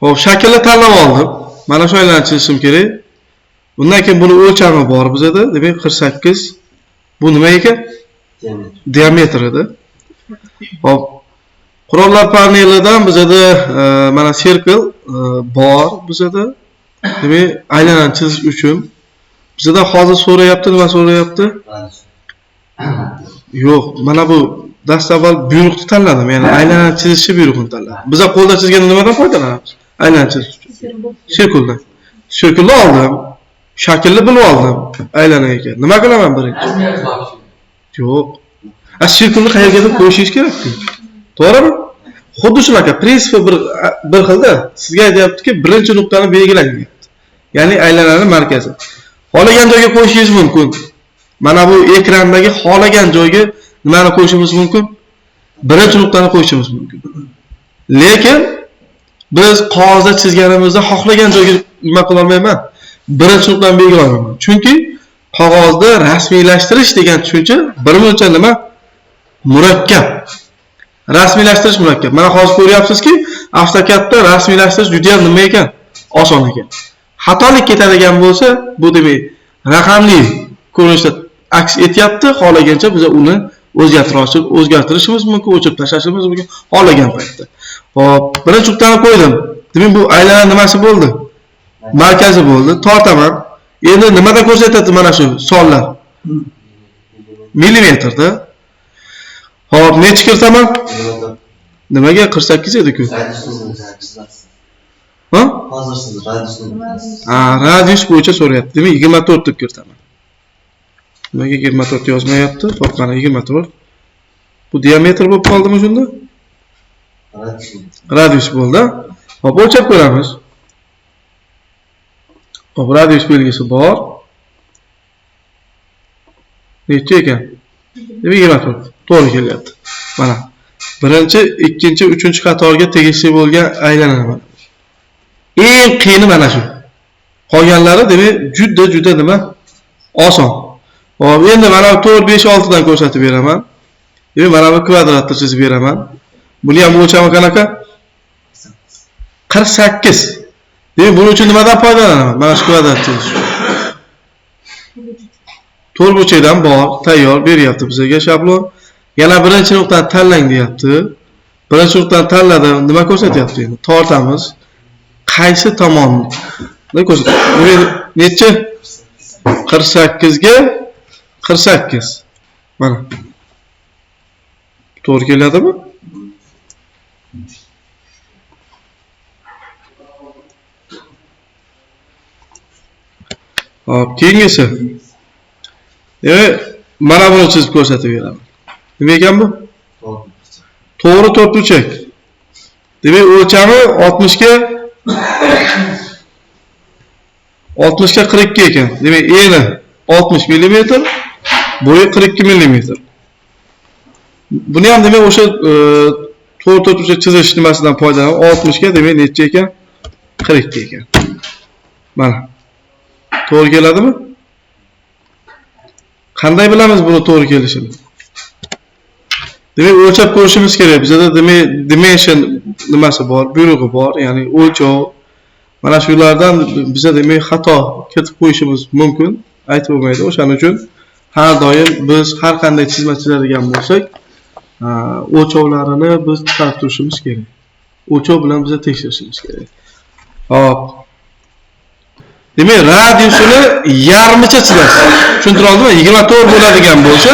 Xo'p, shaklni tanlab oldim. Mana shu aylanani chizishim kerak. Undan keyin buni o'lchami bor bizada. Demak, 48. Bu nima ekan? Diametr edi. Xo'p. Qurollar panelidan bizada mana circle bor bizada. Demak, aylanani chizish uchun bizada hozir so'rayapti, nima so'rayapti? Yo'q, mana bu dastavval buyruqni tanladim, ya'ni aylanani chizishni buyrug'ini tanladim. Biz qo'lda chizganda nimadan foydalanamiz? Aylanani chizish uchun. Circle'dan. Circle'ni oldim. Shaklni bilib oldim. Aylana ekan. Nima qilaman birinchi? Yo'q. A circle'ni qayergadir qo'yishingiz kerak-ku. To'g'rimi? Xuddi shunaqa prinsipi bir xilda. Sizga aytyaptiki, birinchi nuqtani belgilang deyapti. Ya'ni aylanani markazi. Xohlagan joyga qo'yishingiz mumkin. Mana bu ekrandagi xohlagan joyga nimani qo'yishimiz mumkin? Birinchi nuqtani qo'yishimiz mumkin. Lekin biz qog'ozda chizganimizda xohlagan joyga nima qila olmayman? Birinchi nuqtani belgilay olmayman. Chunki qog'ozda rasmiylashtirish degan tushuncha birmuncha nima? Murakkab. Rasmiylashtirish murakkab. Mana hozir ko'ryapsizki, AutoCADda rasmiylashtirish juda ham nima ekan? Oson ekan. Xatolik ketadigan bo'lsa, bu demak raqamli ko'rinishda aks etyapti, xohlagancha biz uni o'zgartirishimiz mumkin, o'chirib tashlashimiz mumkin xohlagan paytda. Xo'p, birinchi nuqtani qo'ydim. Demak, bu aylana nimasi bo'ldi? Markazi bo'ldi. Tortaman. Endi nimada ko'rsatadi mana shu sonlar? Millimetrda. Xo'p, necha kiritaman? Nimaga 48 edi-ku? Ha? Hozir siz radiusni bilasiz. Ha, radius bo'yicha so'rayapti. Demak, 24 deb kiritaman. Nimaga 24 yozmayapti? Xo'p, mana 24. Bu diametr bo'lib qoldimi shunda? Radius. Radius bo'ldi. Xo'p, o'lchab ko'ramiz. Xo'p, radius belgisi bor. Necha ekan? Demak, 24. To'g'ri kelyapti. Mana birinchi, ikkinchi, uchinchi qatorga tegishli bo'lgan aylanadi mana. Eng qiyini mana shu. Qolganlari demak juda nima? Oson. Xo'p, endi mana bu 4, 5, 6 dan ko'rsatib beraman. Demak, mana bu kvadratni chizib beraman. Buni ham o'lchami qanaqa? 48. Demak, buning uchun nimadan foydalanaman? Mana shu kvadrat chizish uchun. To'rtburchakdan bor, tayyor beryapti bizga shablon. Yana birinchi nuqtani tanlang deyapti. Birinchi nuqtani tanladim. Nima ko'rsatyapti endi? Tortamiz. Qaysi tomonni ko'rsatyapti? Necha? 48 ga 48. Mana. To'g'ri keladimi? Hop, keyingisi. Demak, mana buni chizib ko'rsatib beraman. Nima ekan bu? To'g'ri to'rtburchak. Demak, o'lchami 60 ga 42 ekan. Demak, eni 60 millimetr, bo'yi 42 millimetr. Buni ham demak o'sha to'g'ri to'rtburchak chizish nimasidan foydalanib 60 ga demak necha ekan? 42 ekan. Mana. To'g'ri keladimi? Qanday bilamiz buni to'g'ri kelishini? Demak, o'lchab ko'rishimiz kerak. Bizda demak dimension nimasi bor, buyrug'i bor, ya'ni o'lchov. Mana shulardan biza demak xato kiritib qo'yishimiz mumkin, aytib bo'lmaydi. O'shaning uchun har doim biz har qanday chizma chizadigan bo'lsak, o'lchovlarini biz chiqarib turishimiz kerak. O'lchov bilan biz tekshirishimiz kerak. Xo'p. Demak, radiusini yarmicha chizasiz. Tushuntira oldimmi? 24 bo'ladigan bo'lsa,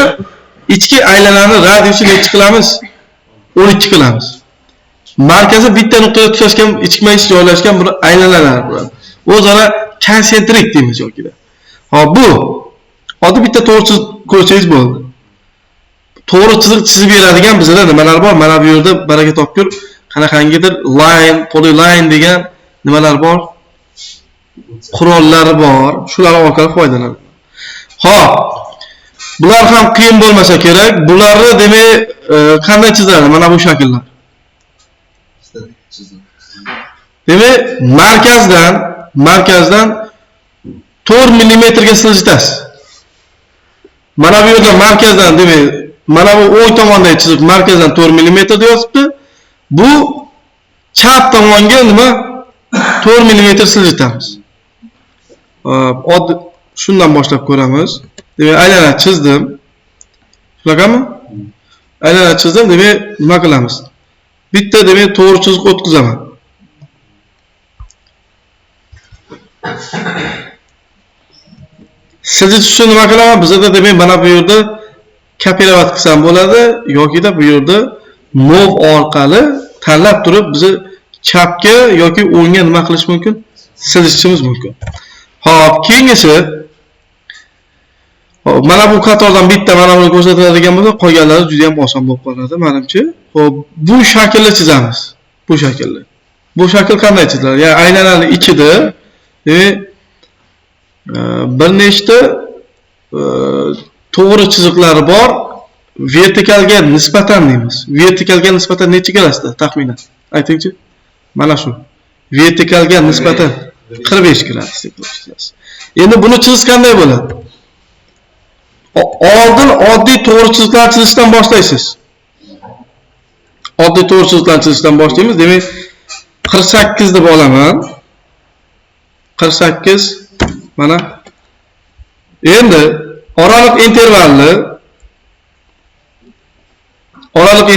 ichki aylanani radiusi necha qilamiz? 12 qilamiz. Markazi bitta nuqtada tutashgan, ichma-ich joylashgan bir aylanalar bo'ladi. O'zaro konsentrik deymiz yokida. Xo'p, bu oddiy bitta to'g'ri chiziq ko'rsangiz bo'ldi. To'g'ri chiziq chizib beradigan bizda nimalar bor? Mana bu yerda baraka topkur qanaqangidir line, polyline degan nimalar bor? Qurollar bor. Shular orqali foydalanadi. Xo'p, bular ham qiyin bo'lmasa kerak. Bularni demak, qanday chiziladi mana bu shakllar? Demak, markazdan 4 millimetrga siljitasiz. Mana bu yerda markazdan, demak, mana bu o'ng tomondagi chiziq markazdan 4 millimetr deb yozibdi. Bu chap tomonga nima? 4 mm siljitamiz. Oddiy shundan boshlab ko'ramiz. Demak, aylana chizdim. Shunaqami? Aylana chizdim, demak, nima qilamiz? Bitta demak to'g'ri chiziq o'tkazaman. Siljitish uchun nima qilaman? Bizda demak mana bu yerda kopirovat qilsam bo'ladi yokida bu yerda move orqali tanlab turib bizni chapga yoki o'ngga nima qilish mumkin? Siljitishimiz mumkin. Xo'p, keyingisi mana bu qatordan bitta mana buni ko'rsatiladigan bo'lsa, qolganlari juda ham oson bo'lib qoladi menimcha. Xo'p, bu shaklni chizamiz. Bu shaklni. Bu shakl qanday chiziladi? Ya'ni aylanani ichida demak bir nechta to'g'ri chiziqlari bor, vertikalga nisbatan deymiz. Vertikalga nisbatan necha gradusda taxminan? Aytingchi. Mana shu. Vertikalga nisbatan 45 gradus deb chizasiz. Endi buni chizish qanday bo'ladi? Oldin oddiy to'g'ri chiziqlar chizishdan boshlaysiz. Oddiy to'g'ri chiziqlar chizishdan boshlaymiz. Demak, 48 deb olaman. 48 mana. Endi oraliq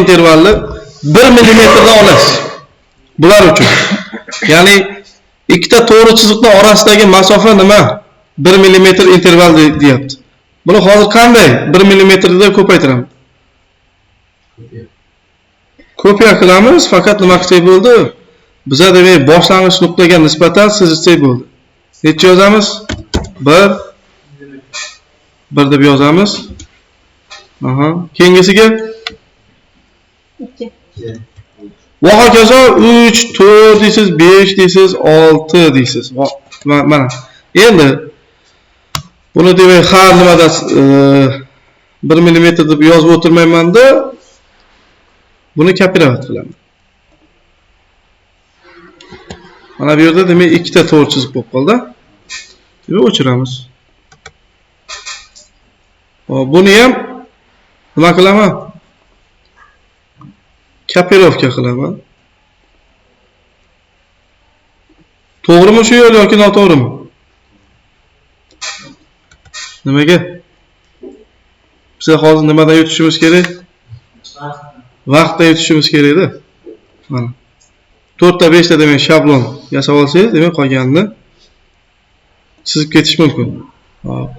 intervalni 1 millimetrdan olasiz. Bular uchun. Ya'ni ikkita to'g'ri chiziqning orasidagi masofa nima? 1 millimetr interval deyapti. Buni hozir qanday 1 millimetrda ko'paytiramiz? Kopiya qilamiz, faqat nima qilsak bo'ldi? Biza demak boshlang'ich nuqtaga nisbatan chizsak bo'ldi. Necha yozamiz? 1 1 deb yozamiz. Aha, keyingisiga 2. Va hokazo 3, 4 deysiz, 5 deysiz, 6 deysiz. Mana. Endi buni demak har nimada 1 millimetr deb yozib o'tirmayman-da, buni kopirovat qilaman. Mana bu yerda demak ikkita to'g'ri chiziq bo'lib qoldi. Demak o'chiramiz. Buni ham nima qilaman? Kopirovka qilaman. To'g'rimi shu yo'l yoki noto'g'rimi? Nimaga? Biz hozir nimadan yutishimiz kerak? Vaqtdan yutishimiz kerak-da. Mana. 4 ta 5 ta demak shablon yasab olsangiz, demak qolganini chizib ketish mumkin. Hop.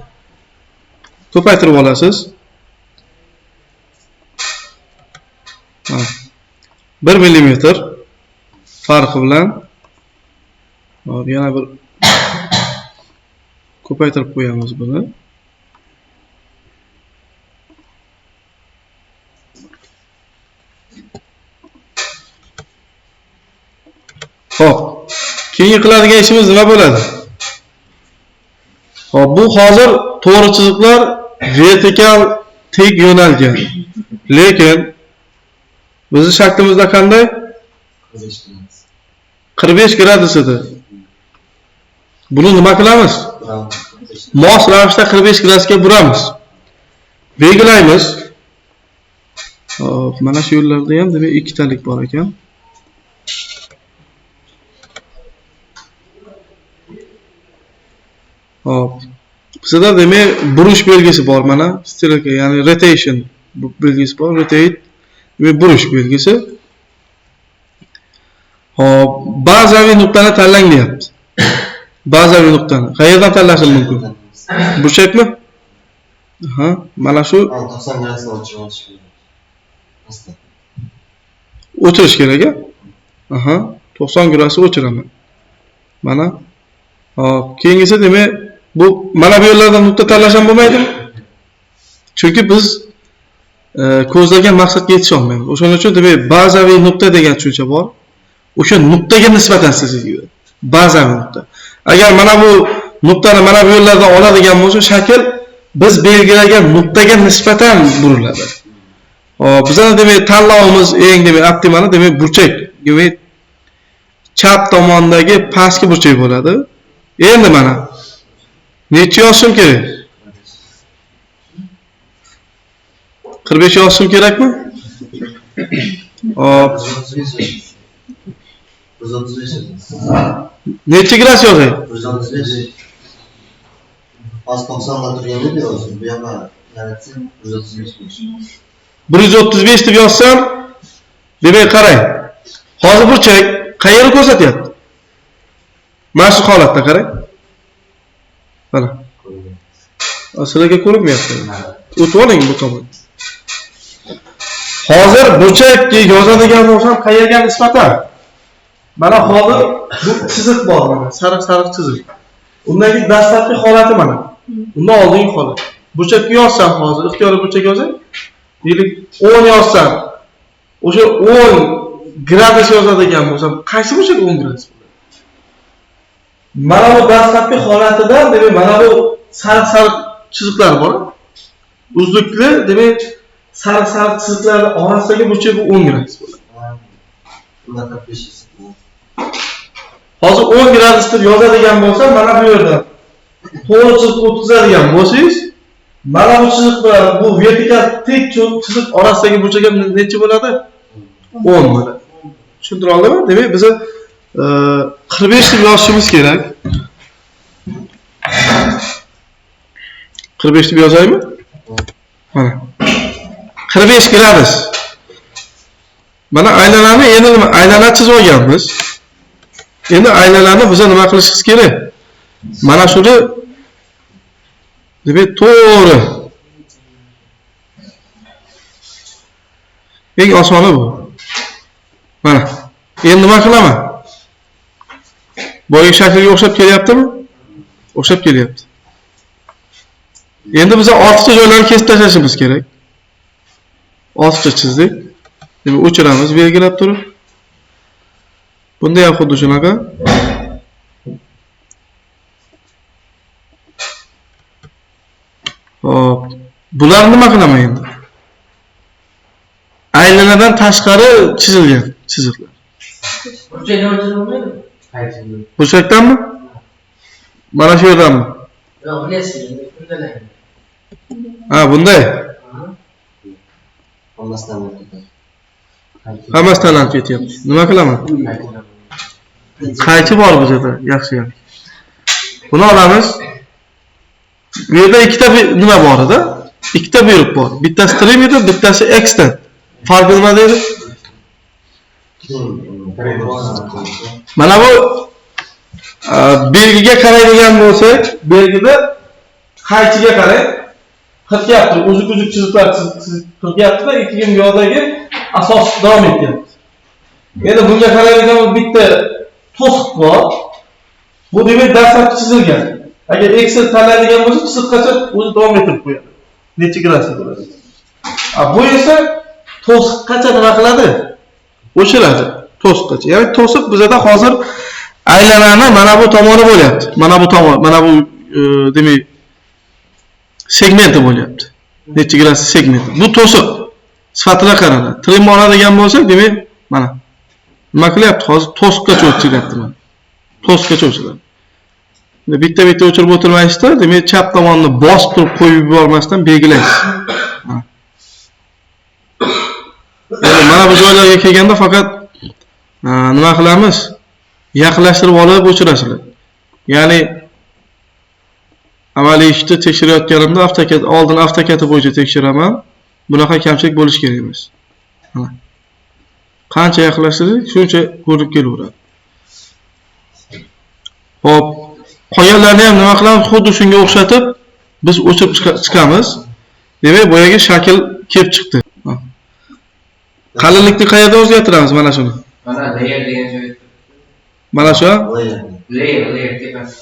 Ko'paytirib olasiz. Mana. 1 millimetr farqi bilan hop, yana bir ko'paytirib qo'yamiz buni. Xo'p, keyingi qiladigan ishimiz nima bo'ladi? Xo'p, bu hozir to'g'ri chiziqlar vertikal tek yo'nalgan. Lekin bizning shaklimizda qanday? 45 gradus edi. Buni nima qilamiz? Mos ravishda 45 gradusga buramiz. Belgilaymiz. Xo'p, mana shu yo'llarda ham demak ikkitalik bor ekan. Hop. Bizda demak burish belgisi bor mana, strelka, ya'ni rotation belgisi bor, rotate demak burish belgisi. Hop, bazaviy nuqtani tanlang deyapti. Bazaviy nuqtani qayerdan tanlashim mumkin? Burchakmi? Aha, mana shu 90 gradusni o'chirish kerak. O'chirish kerak, a? Aha, 90 gradusni o'chiraman. Mana. Hop, keyingisi demak bu mana bu yerlardan nuqta tanlasham bo'lmaydimi? Chunki biz ko'zlagan maqsadga yetisha olmaymiz. O'shaning uchun demak bazaviy nuqta degan tushuncha bor. O'sha nuqtaga nisbatan chiziladi. Bazaviy nuqta. Agar mana bu nuqtani mana bu yerlardan oladigan bo'lsa, shakl biz belgilagan nuqtaga nisbatan buriladi. Hop, bizning demak tanlovimiz eng demak optimali demak burchak, demak chap tomondagi pastki burchak bo'ladi. Endi mana necha yozishim kerak? 45 yozishim kerakmi? Hop. 135. Necha gradus yozay? 135. Az 90'da turgan deb yozdim. Bu yoqqa yaratsa 135. 135 deb yozsam, demak qarang. Hozir burchak qayerni ko'rsatyapti? Mana shu holatda qarang. Mana. Sizlarga ko'rinmayapti. O'tib oling bu tomon. Hozir burchakka yozadigan bo'lsam qayerga nisbatan? Mana hozir bu chiziq bor mana, sariq-sariq chiziq. Undan keyin dastlabki holati mana. Undan oldingi holat. Burchakka yozsam hozir ixtiyoriy burchak yozay. Deylik 10 yozsam, o'sha 10 gradus yozadigan bo'lsam, qaysi burchak 10 gradus bo'ladi? Mana bu dastlabki holatidan, demak, mana bu sariq-sariq chiziqlar bor. Uzlukli, demak, sariq-sariq chiziqlarning orasidagi burchak bu 10 gradus bo'ladi. Hozir 10 gradus deb yozadigan bo'lsam, mana bu yerda to'g'ri chiziq o'tkazadigan bo'lsangiz, mana bu chiziq bilan bu vertikal tek chiziq orasidagi burchak ham necha bo'ladi? 10 bo'ladi. Tushuntira oldimmi? Demak, biz 45 deb yozishimiz kerak. 45 deb yozaymi? Mana. 45 gradus. Mana aylanani endi nima? Aylana chizib olganmiz. Endi aylanani biza nima qilishimiz kerak? Mana shuni demak to'g'ri. Eng osoni bu. Mana. Endi nima qilaman? Boyagi shaklga o'xshab kelyaptimi? O'xshab kelyapti. Endi biz ortiqcha joylarni kesib tashlashimiz kerak. Ortiqcha chizdik. Demak, o'chiramiz belgilab turib. Bunda ham xuddi shunaqa. Hop, bularni nima qilaman endi? Aylanadan tashqari chizilgan chiziqlar. Burchakdanmi? Mana shu yerdanmi? Yo'q, bilasiz, bunday. Ha, bunday. Hammasi tanlanib ketyapti. Nima qilaman? Qaychi bor bu yerda, yaxshi ham. Buni olamiz. Bu yerda ikkita nima bor edi? Ikkita buyruq bor. Bittasi trim edi, bittasi extend. Farqi nima deydi? Mana bu belgiga qaraydigan bo'lsak, belgida qaychiga qarang. Qirqyapti, uzuk-uzuk chiziqlar qirqyapti-da, keyin bu yoqdagi asos davom etyapti. Endi bunga qaraydigan bitta to'siq bor. Bu demak dastlabki chizilgan. Agar Excel tanlaydigan bo'lsa, chiziqqacha o'zi davom ettirib qo'yadi. Necha gradus bo'ladi. Bu esa to'siqqacha nima qiladi? O'chiradi to'siqqacha. Ya'ni to'siq bizada hozir aylanani mana bu tomoni bo'lyapti. Mana bu tomon, mana bu demak segmenti bo'lyapti. Necha gradus segmenti. Bu to'siq sifatida qaraladi. Trim oladigan bo'lsak, demak, mana nima qilyapti? Hozir to'siqqacha o'chiryapti mana. To'siqqacha o'chiradi. Bitta-bitta o'chirib o'tirmaysizda, demak, chap tomonni bosib turib qo'yib yubormasdan belgilaysiz. Endi mana bu joylarga kelganda faqat nima qilamiz? Yaqinlashtirib olib o'chirasizlar. Ya'ni amaliy ishni tekshirayotganimda AutoCAD oldin AutoCAD bo'yicha tekshiraman. Bunaqa kamchilik bo'lishi kerak emas. Mana. Qancha yaqinlashtirsak, shuncha ko'rinib kelaveradi. Xo'p, qolganlarni ham nima qilamiz? Xuddi shunga o'xshatib biz o'chirib chiqamiz. Demak, boyagi shakl kelib chiqdi. Qalinlikni qayerda o'zgartiramiz mana shuni? Mana layer degan joy. Mana shu? Layer, layer tepasi.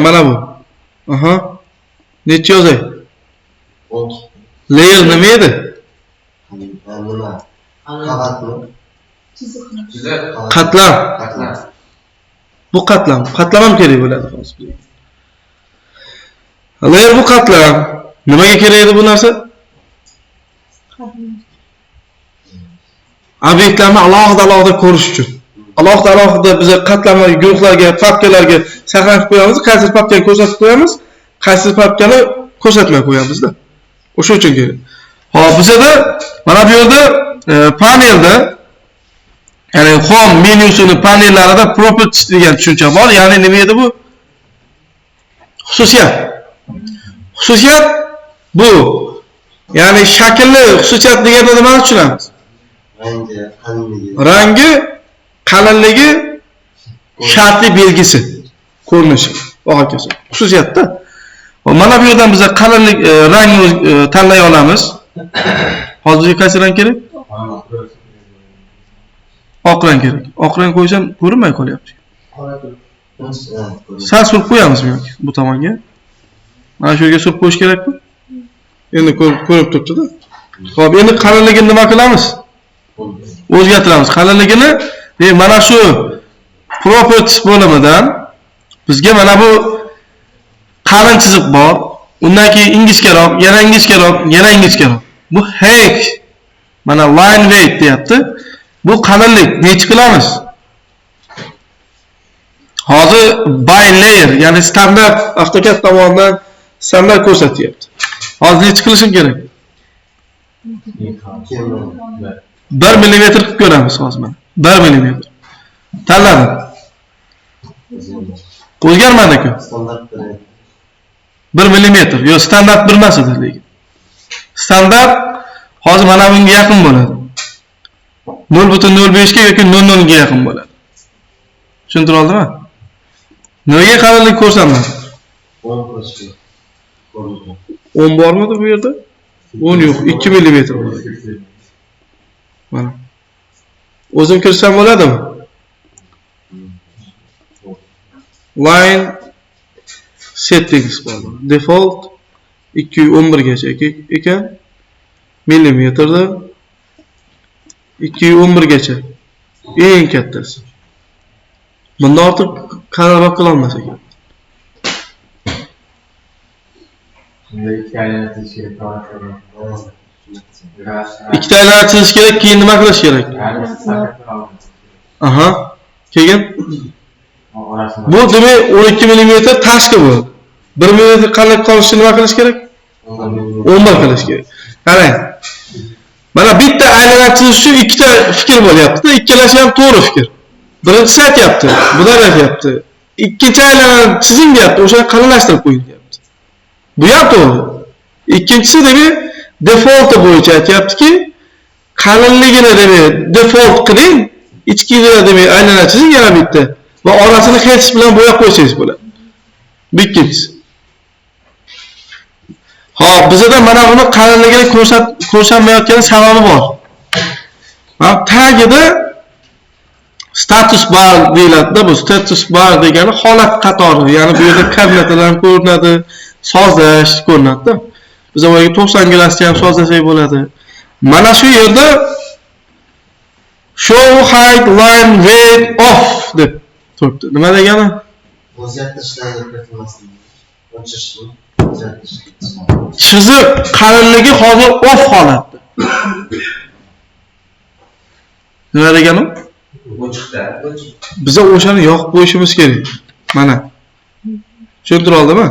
Mana bu. Aha. Necha yozay? Layer nima edi? Nima? Qavatmi? Chiziq. Qatlam. Qatlam. Bu qatlam. Qatlam ham kerak bo'ladi hozir. Layer bu qatlam. Nimaga kerak edi bu narsa? Obyektlarni alohida-alohida ko'rish uchun. Alohida-alohida biz qatlamlarga, guruhlarga, papkalarga saqlanib qo'yamiz, qaysi papkani ko'rsatib qo'yamiz, qaysi papkani ko'rsatmay qo'yamizda. O'sha uchun kerak. Hop, bizada mana bu yerda panelda Ya'ni Home menyusini panellarida properties degan tushuncha bor. Ya'ni nima edi bu? Xususiyat. Xususiyat bu. Ya'ni shaklli xususiyat deganda nimani tushunamiz? Rangi, qalinligi. Rangi, qalinligi, shartli belgisi, ko'rinishi va hokazo. Xususiyatda. Va mana bu yerdan biz qalinlik, rangni tanlay olamiz. Hozir bizga qaysi rang kerak? Oq rang kerak. Oq rang qo'ysam ko'rinmay qolyapti. Sal surib qo'yamiz bu tomonga. Mana shu yerga surib qo'yish kerakmi? Endi ko'rib turibdi-da. Xo'p, endi qalinligini nima qilamiz? O'zgartiramiz. Qalinligini mana shu properties bo'limidan bizga mana bu qalin chiziq bor. Undan keyin ingichkaroq, yana ingichkaroq, yana ingichkaroq. Bu height. Mana line weight deyapti. Bu qalinlik necha qilamiz? Hozir by layer, ya'ni standart AutoCAD tomonidan standart ko'rsatyapti. Hozir necha qilishim kerak? 1 millimetr qilib ko'ramiz hozir mana. 1 millimetr. Tanladim. O'zgarmadi-ku. 1 millimetr. Yo'q, standart 1 emas edi lekin. Standart hozir mana bunga yaqin bo'ladi. 0.05 ga yoki 0.0 ga yaqin bo'ladi. Tushuntira oldimmi? Nimaga qalinlik ko'rsatmadi? 10 bormidi bu yerda? 10 yo'q, 2 millimetr bo'ladi. Mana. O'zim kirsam bo'ladimi? Line settings bor. Default 211 gacha ekan. Millimetrda 211 gacha. Eng kattasi. Bundan ortiq qalinroq qila olmas ekan. Ikkita aylana chizish kerak, keyin nima qilish kerak? Aha. Keyin bu demak 12 millimetr tashqi bo'ldi. 1 millimetr qalinlik qolishi nima qilish kerak? 11 qilish kerak. Qarang. Mana bitta aylana chizish uchun ikkita fikr bo'lyapti-da, ikkalasi ham to'g'ri fikr. Birinchisi aytyapti, bular aytyapti. Ikkinchi aylanani chizing deyapti, o'shani qalinlashtirib qo'ying deyapti. Bu ham to'g'ri. Ikkinchisi demak default bo'yicha aytyaptiki, qalinligini demak default qiling, ichkida demak aylana chizing yana bitta va orasini hatch bilan bo'yab qo'ysangiz bo'ladi. Bu ikkinchisi. Xo'p, bizda mana buni qalinligini ko'rsatmayotgani sababi bor. Mana tagida status bar deyiladi-da, bu status bar degani holat qatori, ya'ni bu yerda koordinatalar ham ko'rinadi, sozlash ko'rinadi-da. Biz boyagi 90 gradusga ham sozlasak bo'ladi. Mana shu yerda show hide line weight off deb turibdi. Nima degani? O'zgartirishlarni kiritilmasligi, o'chirishni, o'zgartirish. Chiziq qalinligi hozir off holatda. Nima degani? O'chiqda. Biz o'shani yoqib qo'yishimiz kerak. Mana. Tushuntira oldimmi?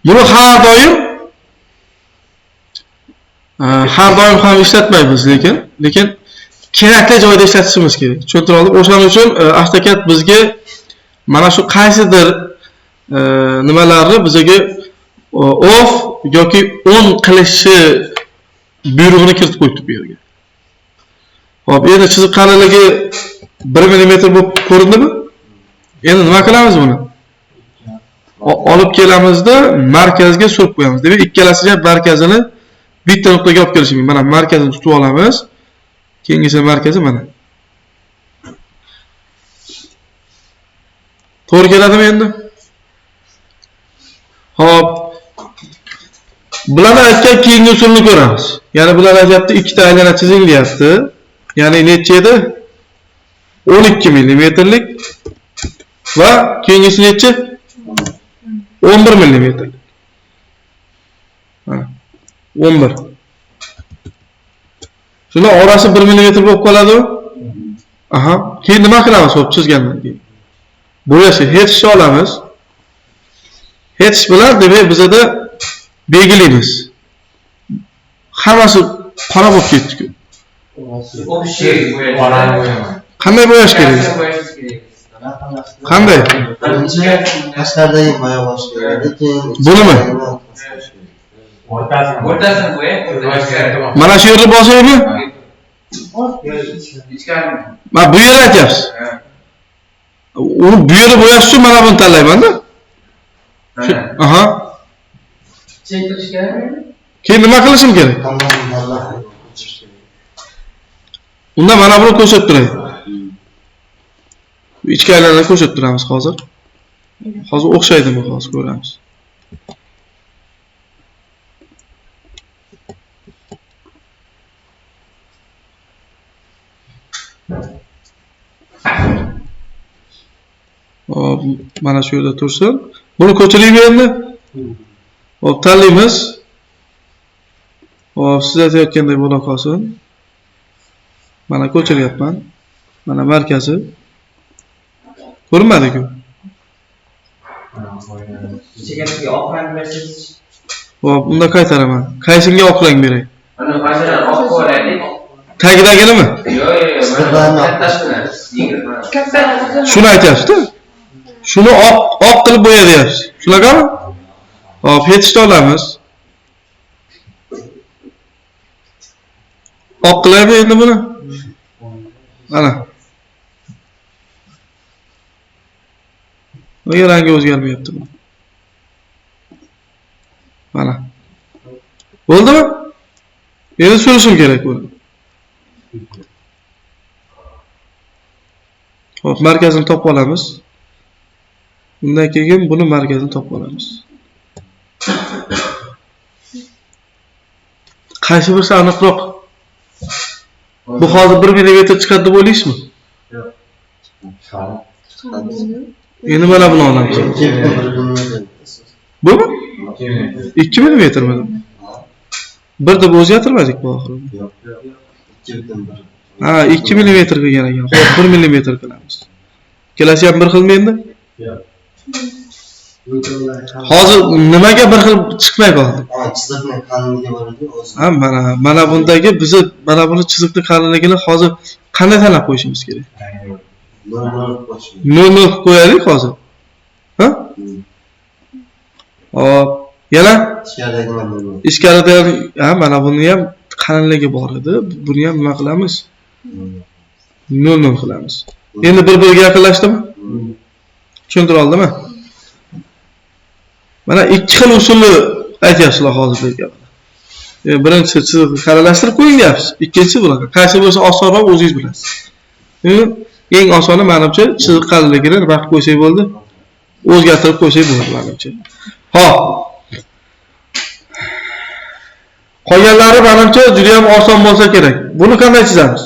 Buni har doim ham ishlatmaymiz, lekin kerakli joyda ishlatishimiz kerak. Tushuntira oldim. O'shaning uchun AutoCAD bizga mana shu qaysidir nimalarni bizga off yoki on qilishi buyrug'ini kiritib qo'yibdi bu yerga. Xo'p, endi chiziq qalinligi 1 millimetr bo'lib ko'rindimi? Endi nima qilamiz buni? Olib kelamizda markazga surib qo'yamiz. Demak, ikkalasi ham markazini bitta nuqtaga olib kelishimiz. Mana markazini tutib olamiz. Keyingisi markazi mana. To'g'ri keladimi endi? Xo'p. Bularni aytgan keyingi usulni ko'ramiz. Ya'ni bular aytyapti, ikkita aylana chizing deyapti. Ya'ni necha edi? 12 millimetrlik va keyingisi necha? 11 millimetrlik. Mana 11. Shunda orasi 1 millimetr bo'lib qoladi-ku. Aha. Keyin nima qilamiz hop chizgandan keyin? Bo'yashi hatchni olamiz. Hatch bilan demak bizada belgilaymiz. Hammasi qora bo'lib ketdi-ku. Qanday bo'yash kerak? Qanday? Tashqaridagi bo'ya bosh kerak, lekin Bunimi? O'rtasini bo'yang, o'rtasini. Mana shu yerni bosaymi? Ichkarini. Mana bu yerni aytyapsiz. Uni bu yerni bo'yash uchun mana buni tanlayman-da. Aha. Chektirish kerakmi? Keyin nima qilishim kerak? Unda mana buni ko'rsatib turay. Ichki aylanani ko'rsatib turamiz hozir. Hozir o'xshaydimi, hozir ko'ramiz. Hop, mana shu yerda tursin. Buni ko'chiraymi endi? Hop, tanlaymiz. Hop, siz aytayotgandek bo'la qolsin. Mana ko'chiryapman. Mana markazi. Ko'rinmadi-ku. Chekkasiga oq rang bersangiz. Hop, unda qaytaraman. Qaysinga oq rang beray? Mana qanchadan oq qo'yaylik? Tagidaginimi? Yo'q, yo'q, mana kattasini. Shuni aytyapsiz-da. Shuni oq qilib bo'ya deyapsiz. Shunaqami? Hop, yetishta olamiz. Oq qilaymi endi buni? Mana. Nega rangi o'zgarmayapti bu? Mana. Bo'ldimi? Endi surishim kerak buni. Hop, markazini topib olamiz. Undan keyin buni markazini topib olamiz. Qaysi birisi aniqroq? Bu hozir 1 mm chiqadi deb o'ylaysizmi? Yo'q. Endi mana buni olamiz. Bumi? 2 mm mi? 1 deb o'zgartirmadik bu oxiri. Yo'q. 2.1. Ha, 2 mm qilgan ekan. Xo'p, 1 mm qilamiz. Ikkalasi ham bir xilmi endi? Yo'q. Hozir nimaga bir xil chiqmay qoldi? Ha, chiziqning qalinligi bor-ku o'zi. Ha, mana bundagi bizni mana buni chiziqning qalinligini hozir qanday tanlab qo'yishimiz kerak? 0.0 qo'yishimiz. 0.0 qo'yaylik hozir. Ha? Hop, yana ichkarida ha, mana buni ham qalinligi bor edi. Buni ham nima qilamiz? 0.0 qilamiz. Endi bir-biriga yaqinlashdimi? Tushuntira oldimi? Mana ikki xil usulni aytyapsizlar hozir bizga. Birinchisi chiziqni qalalashtirib qo'ying deyapsiz. Ikkinchisi bunaqa. Qaysi bo'lsa osonroq o'zingiz bilasiz. Eng osoni menimcha chiziq qalinligini nima qilib qo'ysak bo'ldi? O'zgartirib qo'ysak bo'ldi menimcha. Xo'p. Qolganlari menimcha juda ham oson bo'lsa kerak. Buni qanday chizamiz?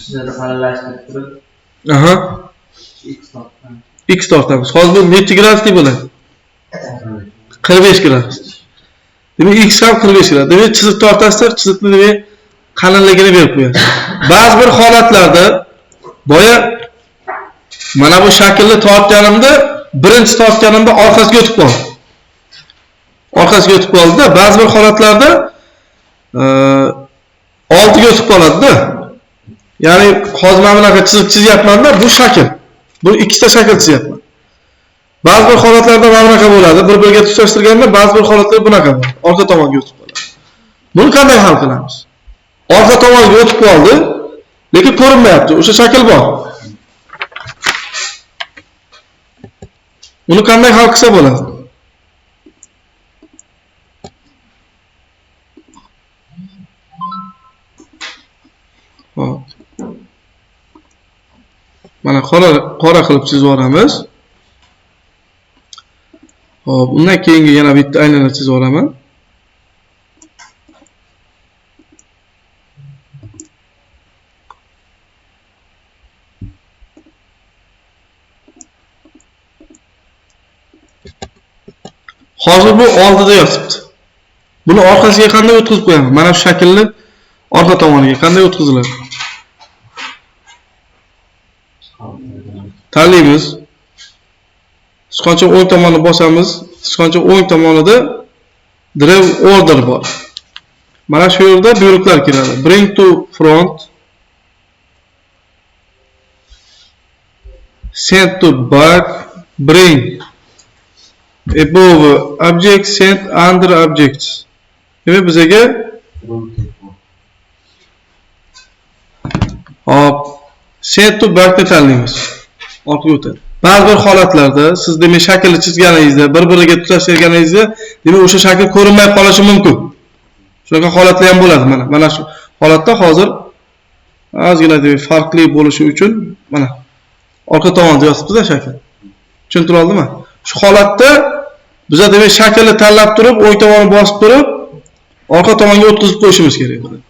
Chiziqni qalinlashtirib turib. Aha. X tortamiz. Hozir bu necha graduslik bo'ladi? 45 gradus. Demak, X ham 45 gradus. Demak, chiziq tortasizlar, chiziqni demak qalinligini berib qo'yasiz. Ba'zi bir holatlarda boya mana bu shaklni tortganimda, birinchi tortganimda orqasiga o'tib qoldi. Orqasiga o'tib qoldi-da, ba'zi bir holatlarda oldiga o'tib qoladi-da. Ya'ni hozir mana bunaqa chiziq chizyapman-da, bu shakl. Bu ikkita shakl chizyapman. Ba'zi bir holatlarda mana bunaqa bo'ladi, bir-biriga tutashtirganda ba'zi bir holatlarda bunaqa bo'ladi. Orqa tomonga o'tib qoladi. Buni qanday hal qilamiz? Orqa tomonga o'tib qoldi, lekin ko'rinmayapti. O'sha shakl bor. Uni qanday hal qilsa bo'ladi? Hop. Mana qora qilib chizib yuboramiz. Hop, undan keyingi yana bitta aylana chizib yuboraman. Hozir bu oldida yotibdi. Buni orqasiga qanday o'tkazib qo'yaman? Mana shu shaklni orqa tomoniga qanday o'tkaziladi? Tanlaymiz. Sichqoncha o'ng tomonni bosamiz. Sichqoncha o'ng tomonida Draw Order bor. Mana shu yerda buyruqlar keladi. Bring to front. Send to back, bring above object, send under objects. Demak, bizaga hop, send to backni tanlaymiz. Orqaga o'tadi. Ba'zi bir holatlarda siz demak shaklni chizganingizda, bir-biriga tutashtirganingizda, demak o'sha shakl ko'rinmay qolishi mumkin. Shunaqa holatlar ham bo'ladi mana. Mana shu holatda hozir ozgina demak farqli bo'lishi uchun mana orqa tomonda yotibdi-da shakl. Tushuntira oldimmi? Shu holatda biza demak shaklni tanlab turib, o'ng tomonni bosib turib, orqa tomonga o'tkazib qo'yishimiz kerak bo'ladi.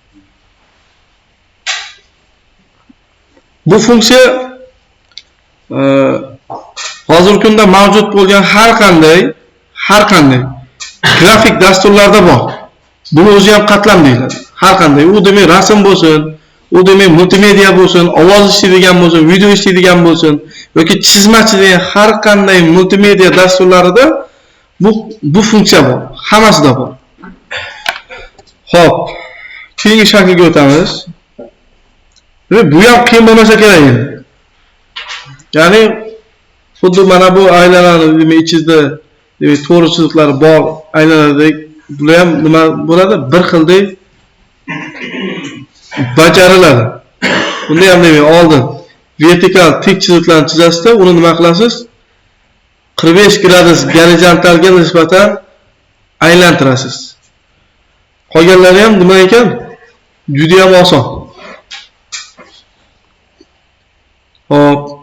Bu funksiya hozirgi kunda mavjud bo'lgan har qanday grafik dasturlarda bor. Buni o'zi ham qatlam deyiladi. Har qanday, u demak rasm bo'lsin, u demak multimedia bo'lsin, ovoz ishlaydigan bo'lsin, video ishlaydigan bo'lsin yoki chizma chizadigan har qanday multimedia dasturlarida bu funksiya bor. Hammasida bor. Xo'p, keyingi shaklga o'tamiz. Demak, bu ham qiyin bo'lmasa kerak endi. Ya'ni xuddi mana bu aylanani demak ichida demak to'g'ri chiziqlari bor aylanadek, bular ham nima bo'ladi? Bir xildek bajariladi. Bunda ham demak oldin vertikal tik chiziqlarni chizasizda, uni nima qilasiz? 45 gradus gorizontalga nisbatan aylantirasiz. Qolganlari ham nima ekan? Juda ham oson. Hop.